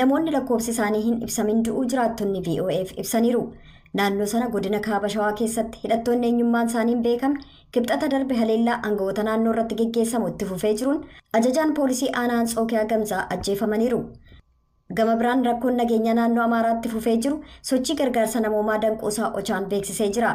Namoonni lakkoofsi isaanii hin ibsamin du'uu jiraattonni VOAf ibsaniiru. Naannoo sana godina Kaaba Shawaa keessatti hidhattoonni eenyummaan isaanii hin beekamne Kibxata darbe haleellaa aangawoota naannoo irratti geggeessamu itti fufee jiruun ajajaan poolisii aanaa Antsookiyaa Gamzaa ajjeefamaniiru. Gama biraan rakkoon nageenyaa naannoo Amaaraatti fufee jiru sochii gargaarsa namoomaa danquusaa OCHAn beeksisee jira.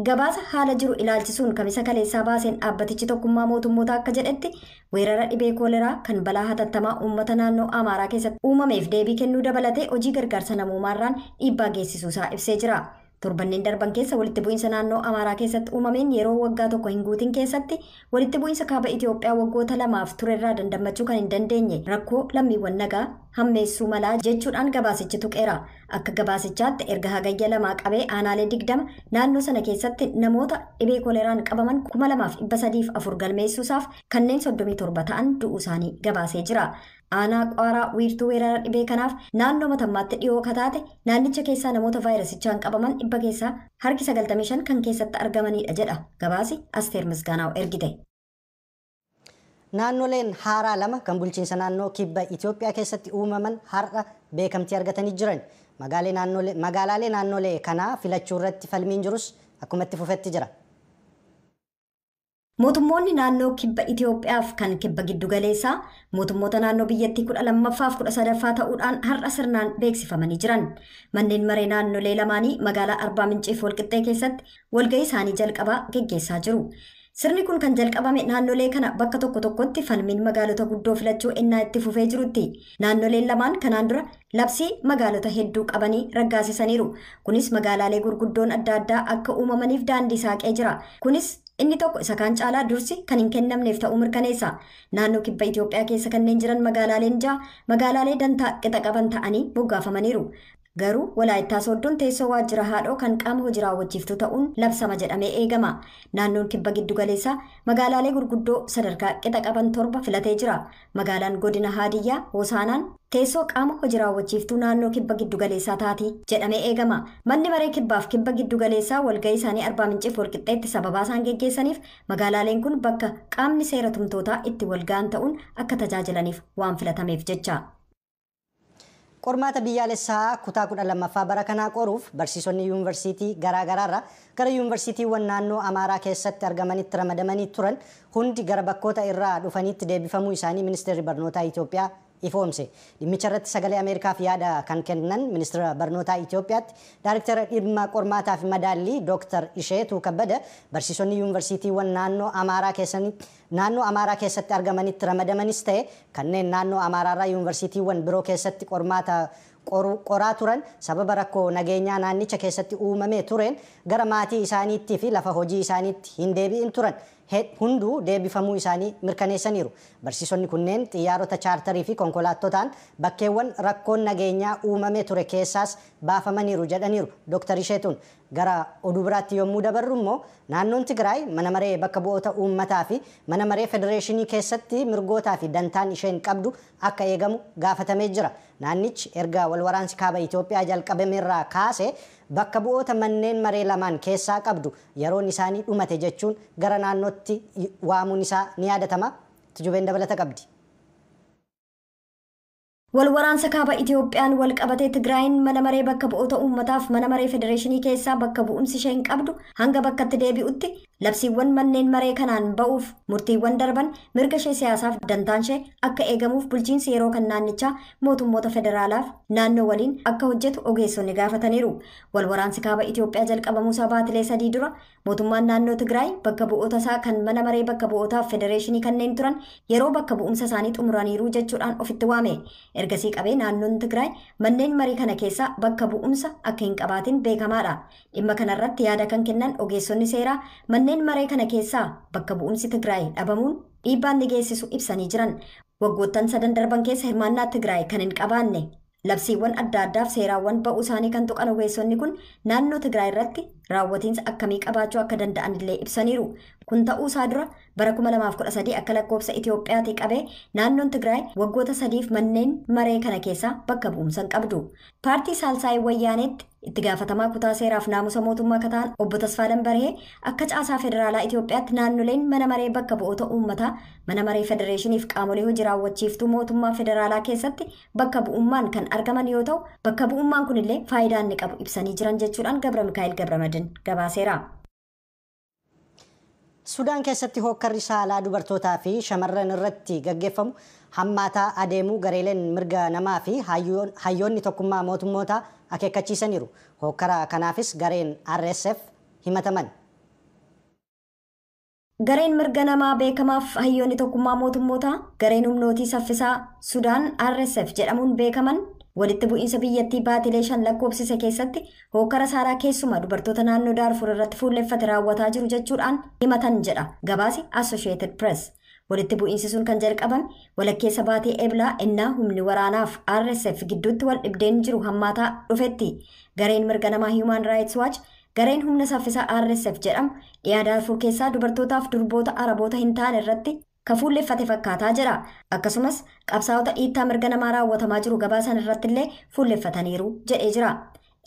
Gabaasa haala jiru ilaalchisuun Kamisa kaleessaa baaseen dhaabbatichi Tokkummaa Mootummoota akka jedhetti, weerara dhibee kooleraa kan balaa hatattamaa uummata naannoo Amaaraa keessatti uumameef deebii kennuu dabalatee hojii gargaarsa namoomaarraan dhiibbaa geessisuusaa ibsee jira. Torbanneen darban keessa walitti bu'iinsa naannoo Amaaraa keessatti uumameen yeroo waggaa tokko hin guutin keessatti walitti bu'iinsa kaaba Itoophiyaa waggoota 2f turerraa dandammachuu kan hin dandeenye rakkoo lammiiwwan nagaa hammeessuu malaa jechuudhaan gabaasichi tuqeera. Akka gabaasichaatti, erga Hagayya 2 qabee aanaalee 20 naannoo sana keessatti namoota dhibee koleraan qabaman 2304 galmeessuusaaf kanneen 37 ta'an du'uu isaanii gabaasee jira. Aanaa Qaaraa wiirtuu weerara dhibee kanaaf naannoo Matammaatti dhiyoo kataate naannicha keessaa namoota vaayirasichaan qabaman dhibba keessaa harki 95 kan keessatti argamanidha jedha gabaasi Asteer Misgaanaaw ergite. Naannoleen haaraa lama kan bulchiinsa naannoo Kibba Itoophiyaa keessatti uumaman har'a beekamtii argatanii jiran. Magaalaalee naannolee kanaa filachuu irratti falmiin jirus akkuma itti fufetti jira. Mootummoonni naannoo Kibba Itoophiyaaf kan Kibba Giddugaleessaa mootummoota naannoo biyyattii 12ffaaf 13ffaa ta'uudhaan har'a sirnaan beeksifamanii jiran. Manneen maree naannolee lamaanii magaalaa Arbaa Minciif Walqixxee keessatti walgahii isaanii jalqabaa geggeessaa jiru. Sirni kun kan jalqabame naannolee kana bakka tokko tokkotti falmiin magaalota guddoo filachuu ennaa itti fufee jirutti. Naannoleen lamaan kanaan dura labsii magaalota hedduu qabanii raggaasisaniiru. Kunis magaalaalee gurguddoon adda addaa akka uumamaniif daandii saaqee jira. Kunis inni tokko isa kaan caalaa dursi kan hin kennamneef ta'uu mirkaneessa. Naannoo Kibba Itoophiyaa keessa kanneen jiran magaalaaleen ja'a magaalaalee dantaa qixa qaban ta'anii moggaafamaniiru. Garuu Walaayittaa Sooddoon teessoo waajjira haadhoo kan qaama hojii raawwachiiftuu ta'uun labsama jedhamee eegama. Naannoon Kibba Giddugaleessaa magaalaalee gurguddoo sadarkaa qixa qaban torba filatee jira. Magaalaan godina Haadiyyaa Hosaanaan teessoo qaama hojii raawwachiiftuu naannoo Kibba Giddugaleessaa taati jedhamee eegama. Manni maree Kibbaaf Kibba Giddugaleessaa walgahii isaanii Arbaa Minciif Walqixxeetti sababaa isaan geggeessaniif magaalaaleen kun bakka qaamni seera tumtootaa itti walga'an ta'uun akka tajaajilaniif waan filatameef jecha. Qormaata biyyaalessaa kutaa 12ffaa bara kanaa qoruuf barsiisonni yuunivarsiitii garaagaraarraa gara yuunivarsiitiiwwan naannoo Amaaraa keessatti argamanitti ramadamanii turan hundi gara bakkoota irraa dhufanitti deebifamuu isaanii Ministeerri Barnootaa Itoophiyaa ifoomse. Dhimmicha irratti Sagalee Ameerikaaf yaada kan kennan Ministeera Barnootaa Itoophiyaatti Daariktara dhimma qormaataa fi madaallii Dooktar Isheetuu Kabbada, barsiisonni yuunivarsiitiiwwan naannoo Amaaraa keessatti argamanitti ramadamanis ta'e kanneen naannoo Amaaraarraa yuunivarsiitiiwwan biroo keessatti qormaata qoraa turan sababa rakkoo nageenyaa naannicha keessatti uumamee tureen gara maatii isaaniitti fi lafa hojii isaaniitti hin deebi'in turan hunduu deebifamuu isaanii mirkaneessaniiru. Barsiisonni kunneen xiyyaarota chaartarii fi konkolaattotaan bakkeewwan rakkoon nageenyaa uumamee ture keessaas baafamaniiru jedhaniiru Dr. Isheetuun. Gara oduu biraatti yommuu dabarru immoo, naannoon Tigraay mana maree bakka bu'oota uummataa fi mana maree federeeshinii keessatti mirgootaa fi dantaan isheen qabdu akka eegamu gaafatamee jira. Naannichi erga walwaraansi kaaba Itoophiyaa jalqabameerraa kaasee bakka bu'oota manneen maree lamaan keessaa qabdu yeroon isaanii dhumate jechuun gara naannootti waamuun isaa ni yaadatama. Tujubeen dabalata qabdi. Wal waraansa kaaba Itoophiyaan wal qabatee Tigraayin mana maree bakka bu'oota uummataaf mana maree federeeshinii keessaa bakka bu'umsi isheen qabdu hanga bakkatti deebi'utti labsiiwwan manneen maree kanaan ba'uuf murtiiwwan darban mirga ishee siyaasaaf dantaan ishee akka eegamuuf bulchiinsi yeroo kan naannichaa mootummoota federaalaaf naannoo waliin akka hojjetu ogeessonni gaafataniiru. Wal waraansi kaaba Itoophiyaa jalqabamuusaa baatilee 3 dura mootummaan naannoo Tigraay bakka bu'oota isaa kan mana maree bakka bu'ootaaf federeeshinii kanneen turan yeroo bakka bu'umsa isaanii xumuraniiru jechuudhaan ofitti waame. Ergasii qabee naannoon Tigraay manneen marii kana keessaa bakka bu'umsa akka hin qabaatin beekamaadha. Dhimma kanarratti yaada kan kennan ogeessonni seeraa manneen maree kana keessaa bakka bu'umsi Tigraay dhabamuun dhiibbaan ni geessisu ibsanii jiran. Waggoottan sadan darban keessa hirmaannaa Tigraay kan hin qabaanne labsiiwwan adda addaaf seeraawwan ba'uu isaanii kan tuqan ogeessonni kun naannoo Tigraay irratti raawwatiinsa akkamii qabaachuu akka danda'an illee ibsaniiru. Kun ta'uu isaa dura bara 2013 akka lakkoofsa Itoophiyaatii qabee naannoon Tigraay waggoota 3f manneen maree kana keessaa bakka bu'umsa hin qabdu. Paartii Saalsaayii Wayyaaneetti Itti gaafatamaa kutaa seeraaf naamusa mootummaa kataan obbo Tasfaadan Barhee akka caasaa federaalaa Itoophiyaatti naannoleen mana maree bakka bu'oota uummataa, mana maree federeeshiniif qaamolee hojii raawwachiiftuu mootummaa federaalaa keessatti bakka bu'ummaan kan argaman yoo ta'u, bakka bu'ummaan kunillee faayidaa inni qabu ibsanii jiran jechuudhaan Gabra Mikaa'el Gabramadin gabaaseera. Sudaan keessatti hookkarri saalaa dubartootaa fi shamarran irratti gaggeeffamu hammaataa adeemuu gareeleen mirga namaa fi hayyoonni tokkummaa mootummootaa akeekkachiisaniiru. Hookkara kanaafis gareen RSF himataman. Gareen mirga namaa beekamaaf hayyoonni tokkummaa mootummootaa gareen humnootii saffisaa Sudaan RSF jedhamuun beekaman walitti bu'iinsa biyyattii baatilee 5 lakkoofsise keessatti hookkara saalaa keessumaa dubartoota naannoo Daarfur irratti fuulleffate raawwataa jiru jechuudhaan himatan jedha gabaasi Associated Press. Walitti bu'iinsi sun kan jalqabame walakkeessa baatee Eblaa innaa humni waraanaaf RSF gidduutti wal dhibdeen jiru hammaataa dhufetti. Gareen mirga namaa Human Rights Watch gareen humna saffisaa RSF jedhamu dhiyaa Daarfur keessaa dubartootaaf durboota Araboota hin taane irratti kan fuulleffate fakkaataa jira. Akkasumas qabsaa'ota dhiittaa mirga namaa raawwatamaa jiru gabaasan irrattillee fuulleffataniiru jedhee jira.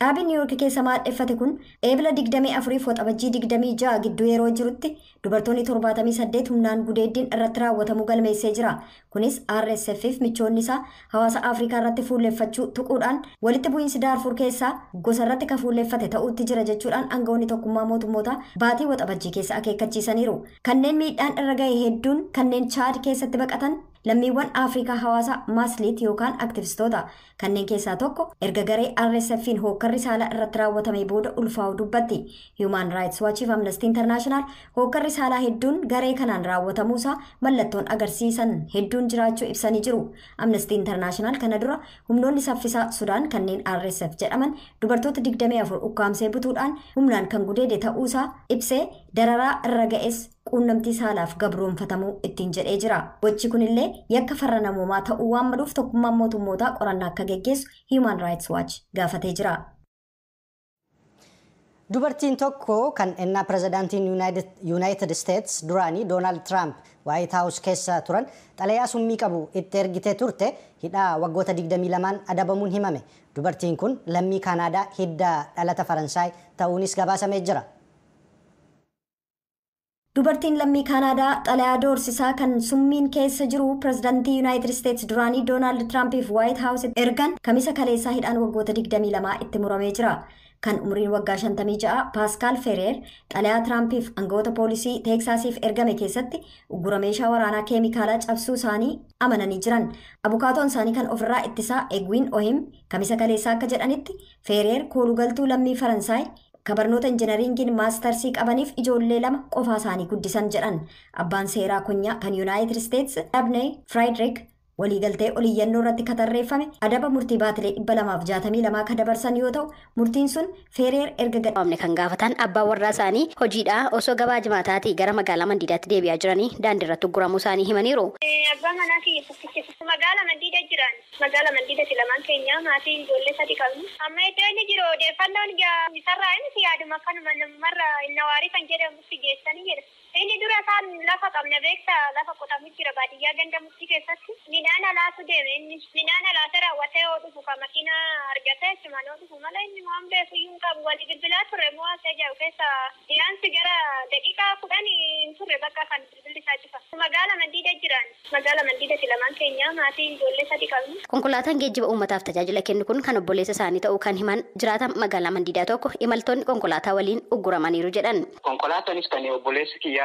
Dhaabiin Niw Yoork keessa maadheffate kun Eebila 24 fi Waxabajjii 26 gidduu yeroo jirutti dubartoonni 78 humnaan gudeeddiin irratti raawwatamuu galmeessee jira. Kunis RSF fi michoonni isaa hawaasa Afrikaa irratti fuulleffachuu tuquudhaan walitti bu'iinsi Daarfur keessaa gosa irratti kan fuulleffate ta'uutti jira jechuudhaan aangawoonni tokkummaa mootummootaa baatii Waxabajjii keessa akeekkachiisaniiru. Kanneen miidhaan irra gahe hedduun kanneen Chaad keessatti baqatan lammiiwwan Afrikaa hawaasa Maasliit yookaan aktivistoota kanneen keessaa tokko erga garee RSF'n hookkarri saalaa irratti raawwatamee booda ulfaa'uu dubbatti. Human Rights Watch fi Amnesty International hookkarri saalaa hedduun garee kanaan raawwatamuusaa mallattoon agarsiisan hedduun jiraachuu ibsanii jiru. Amnesty International kana dura humnoonni saffisaa Sudaan kanneen RSF jedhaman dubartoota 24 ukkaamsee butuudhaan humnaan kan gudeede ta'uusaa ibsee dararaa irra ga'es quunnamtii saalaaf gabroonfatamuu ittiin jedhee jira. Gochi kunillee yakka farra namoomaa ta'uu waan maluuf tokkummaan mootummootaa qorannaa akka geggeessu Human Rights Watch gaafatee jira. Dubartiin tokko kan ennaa pirezidaantiin United States duraanii Doonaald Tiraamp White House keessa turan xalayaa summii qabu itti ergitee turte hidhaa waggoota 22 adabamuun himame. Dubartiin kun lammii Kaanaadaa hidda dhalata Faransaay ta'uunis gabaasamee jira. Dubartiin lammii Kaanaadaa xalayaa doorsisaa kan summiin keessa jiru pirezidaantii United States duraanii Doonaald Tiraampiif White House ergan kamisa kaleessaa hidhaan waggoota 22 itti muramee jira. Kan umriin waggaa 56 Paaskaal Fereer xalayaa Tiraampiif aangawoota poolisii Teeksaasiif ergame keessatti uggura meeshaa waraanaa keemikaalaa cabsuu isaanii amananii jiran. Abukaatoon isaanii kan ofirraa ittisaa Egwin Ohim kamisa kaleessaa akka jedhanitti Fereer koolugaltuu lammii Faransaay kabarnoota injinariingiin maastarsii qabaniif ijoollee 2 qofaa isaanii guddisan jedhan. Abbaan seeraa konyaa kan United States Dabney Friedrich waliigaltee oliyyannoo irratti katarreeffame adaba murtii baatilee 262 kan dabarsan yoo ta'u murtiin sun Fereer erga gadhaabne kan gaafatan abbaa warraa isaanii hojiidhaa osoo gabaa jimaataatii gara magaalaa Mandiidaatti deebi'aa jiranii daandii irratti gurguramuu isaanii himaniiru. Abbaa manaa kiyya tokkicha magaalaa Mandiida jiran magaalaa Mandiidatti lamaan keenya maatii ijoollee sadi qabnu. Amma iddoo inni jiru odeeffannoon isarraa inni yaaduma kanuma namarra innawaarii kan jedhamutti geessanii jedha. Inni dura isaan lafa qabna beektaa lafa qotamu jira baadiyyaa ganda murtii keessatti. Midhaan alaatu deeme inni midhaan alaatee raawwatee yoo dhufu kan makiinaa argatee achumaan yoo dhufu mala inni waan beeku iyyuu hin qabu. Wali bilbilaa ture moo asee jiru keessa dhiyaansi gara daqiiqaa 10 hin turre bakka kan bilbilli isaa cufa. Magaala Mandiida jiran magaala Mandiidatti lamaan keenya maatii ijoollee sadi qabnu. Konkolaataan geejjiba uummataaf tajaajila kennu kun kan obboleessa isaanii ta'uu kan himan jiraatan magaalaa Mandiidaa tokko imaltoonni konkolaataa waliin ugguramaniiru jedhan. Konkolaataanis kan obboleessa kiyyaati.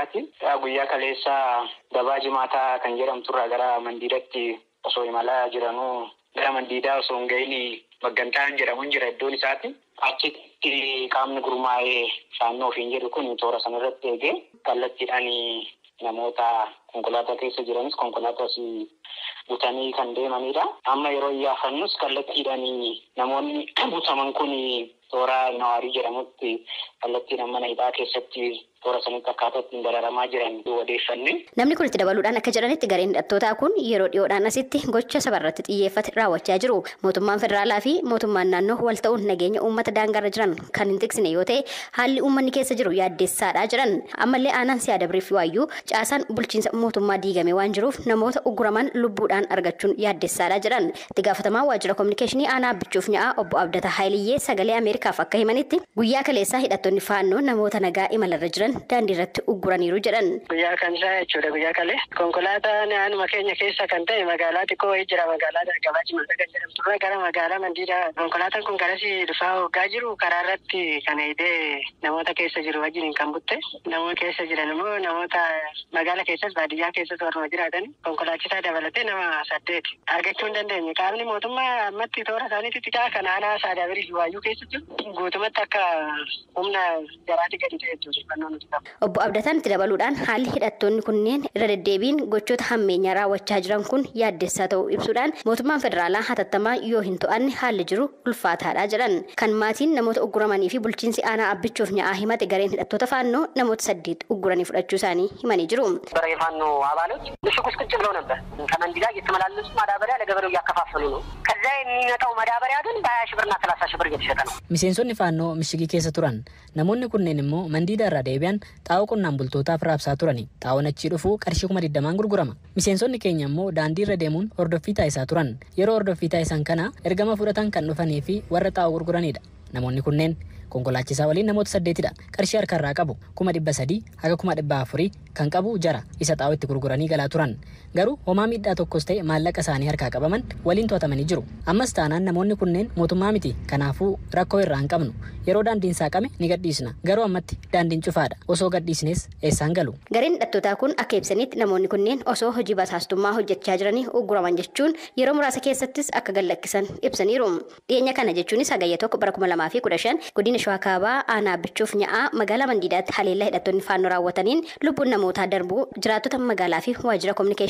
Guyyaa kaleessaa gabaa jimaataa kan jedhamturraa gara Mandiidatti osoo imalaa jiranuu gara Mandiidaa osoo hin gahin Maggantaan jedhamuun jira iddoon isaati. Achitti qaamni gurmaa'ee faannoo ofiin jedhu kun toora sanarratti eegee kallattiidhaan namoota konkolaataa keessa jiranis konkolaataas butanii kan deemanidha. Amma yeroo iyyaafannus kallattiidhaan namoonni butaman kun toora Nawaarii jedhamutti kallattiidhaan mana hidhaa keessatti Toora sanitti akkaataa ittiin dararamaa jiran odeeffanne. Namni kun itti dabaluudhaan akka jedhanitti gareen hidhattootaa kun yeroo dhiyoodhaan asitti gocha sabarratti xiyyeeffate raawwachaa jiru. Mootummaan federaalaa fi mootummaan naannoo wal ta'uun nageenya uummata daangaarra jiran kan hin tiksine yoo ta'e haalli uummanni keessa jiru yaaddeessaadha jedhan. Ammallee aanaan Siyaadabirii fi Waayyuu caasaan bulchiinsa mootummaa diigame waan jiruuf namoota ugguraman lubbuudhaan argachuun yaaddeessaadha jedhan. Itti gaafatamaa waajjira kominikeeshinii aanaa Abbichuuf Nya'a obbo Abdataa Haayiliyyee sagalee Ameerikaaf akka himanitti guyyaa kaleessaa hidhattoonni faannoo namoota nagaa imalarra jiran daandii irratti ugguraniiru jedhan. Guyyaa kamisaa jechuudha guyyaa kalee konkolaataan aanuma keenya keessa kan ta'e magaalaa xiqqoo wayii jira magaalaa gabaa Jimaata kan jedhamtu irraa gara magaalaa Mandiidaa konkolaataan kun garasii dhufaa hoggaa jiru karaa irratti kan hidhee namoota keessa jiru wajjin kan butte namoota keessa jiran immoo namoota magaala keessas baadiyyaa keessas warruma jiraatan konkolaachisaa dabalatee nama 8 argachuu hin dandeenye. Qaamni mootummaa ammatti toora isaaniitti xiqqaa kan aanaa Saadabirii fi Waayyuu keessa jiru guutumatti akka humna jaraatti gadi ta'e jechuudha. Obbo Abdataan itti dabaluudhaan haalli hidhattoonni kunneen irra deddeebiin gochoota hammeenyaa raawwachaa jiran kun yaaddeessaa ta'uu ibsuudhaan mootummaan federaalaa hatattamaa yoo hin to'anne haalli jiru ulfaataadha jedhan. Kan maatiin namoota ugguramanii fi bulchiinsi aanaa Abbichuuf Nya'a himate gareen hidhattoota faannoo namoota 8 ugguranii fudhachuu isaanii himanii jiru. የፋኖ አባሎች ምሽግ ውስጥ ቁጭ ብለው ነበር። ከመንዲ ጋር እየተመላለሱ ማዳበሪያ ለገበሬው እያከፋፈሉ ነው። ከዛ የሚመጣው ማዳበሪያ ግን በ20 ሺህ ብርና 30 ሺህ ብር እየተሸጠ ነው። Miseensonni faannoo mishigii keessa turan namoonni kunneen immoo Mandiidaa irraa deebi'an xaa'oo qonnaan bultootaaf raabsaa turani. Xaa'oon achii dhufu qarshii 20,000 gurgurama. Miseensonni keenya immoo daandii irra deemuun hordoffii taasisaa turan. Yeroo hordoffii taasisan kana ergama fudhatan kan dhufanii fi warra xaa'oo gurguranidha. Namoonni kunneen konkolaachisaa waliin namoota 8dha. Qarshii harkarraa qabu 300,000 haga 400,000 kan qabu jara isa xaa'oo itti gurguranii galaa turan. Garuu homaa miidhaa tokkos ta'e maallaqa isaanii harkaa qabaman waliin to'atamanii jiru. Ammas taanaan namoonni kunneen mootummaa miti. Kanaafuu rakkoo irraa hin qabnu. Yeroo daandiin saaqame ni gadhiisna. Garuu ammatti daandiin cufaadha. Osoo gadhiisnes eessaan galu? Gareen hidhattootaa kun akka ibsanitti namoonni kunneen osoo hojii basaastummaa hojjechaa jiranii ugguraman jechuun yeroo muraasa keessattis akka gallakkisan ibsaniiru. Dhiyeenya kana jechuunis hagayya 1 bara 2015 godina Shawaa Kaabaa aanaa Abbichuuf Nya'a magaalaa Mandiidaatti haleellaa hidhattoonni faannoo raawwataniin lubbuun namootaa darbuu jiraattota magaalaa fi waajjira kominikeeshinii